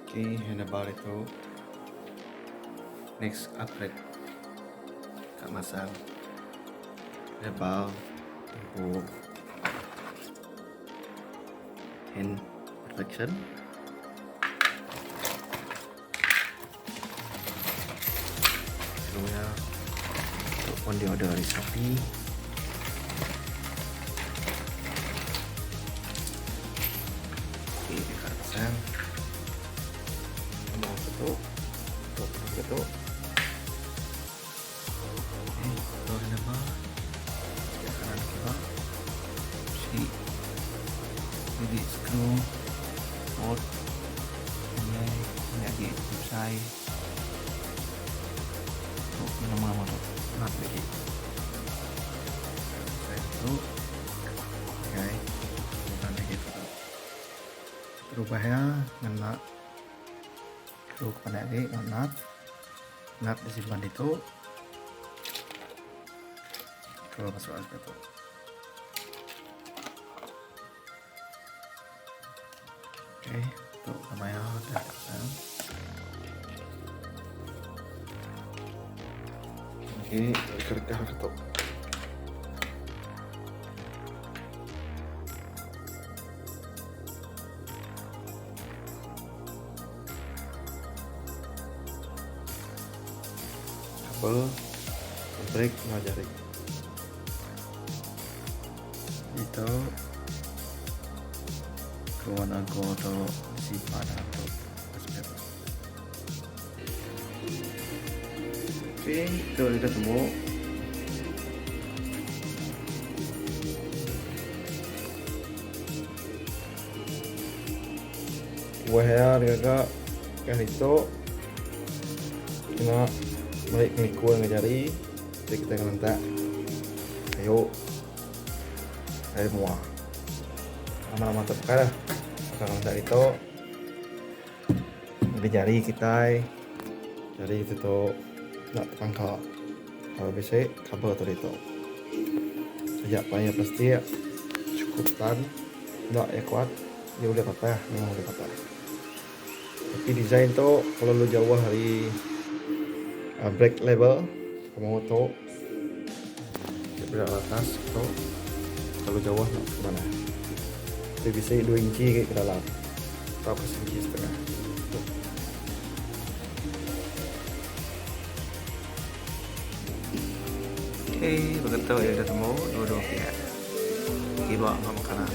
Okay, handlebar ditu. Next upgrade ka masang handlebar empu hand protection. Sebelumnya tu pun diorder ari Shopee. Okey, dekat pasang. Nombor satu. Tu nombor satu. Okey, tu nama. Sebelah kanan kiba. Si jadi screw bolt ini ini agi besai tu nama nama tu nut lagi besai tu okay bukan lagi tu terubah ya ngena screw ke pandak agi enggau nut nut disimpan ditu screw masuk aja tu. Okay, tu namanya dah pasang. Okay, kerja tu. Kabel brake enggau jari. Ditu keluar ago tu disimpan dalam tu aspek. Okey, tu udah tembu. Buah iya digaga kah ditu kena meri pengelikun ngagai jari ti kitai ngelentak kayu ari mua. Nama-nama tu bukai lah baka ngelentak ditu ngagai jari kitai jari kitai tu enda tepangka lalu bisi cover tu ditu. Taja pan iya plastik chukup tan enda iya kuat. Dia ulih patah, memang ulih patah. Tapi design tu kelalu jauh ari uh, brake level kamu tu. Dia atas tu terlalu jauh nak ke mana. Dia bisa 2 inci ke dalam. Atau ke seinci setengah. Tu. Okay, begitu ya dah temu dua-dua pihak. Kiba enggau makanan.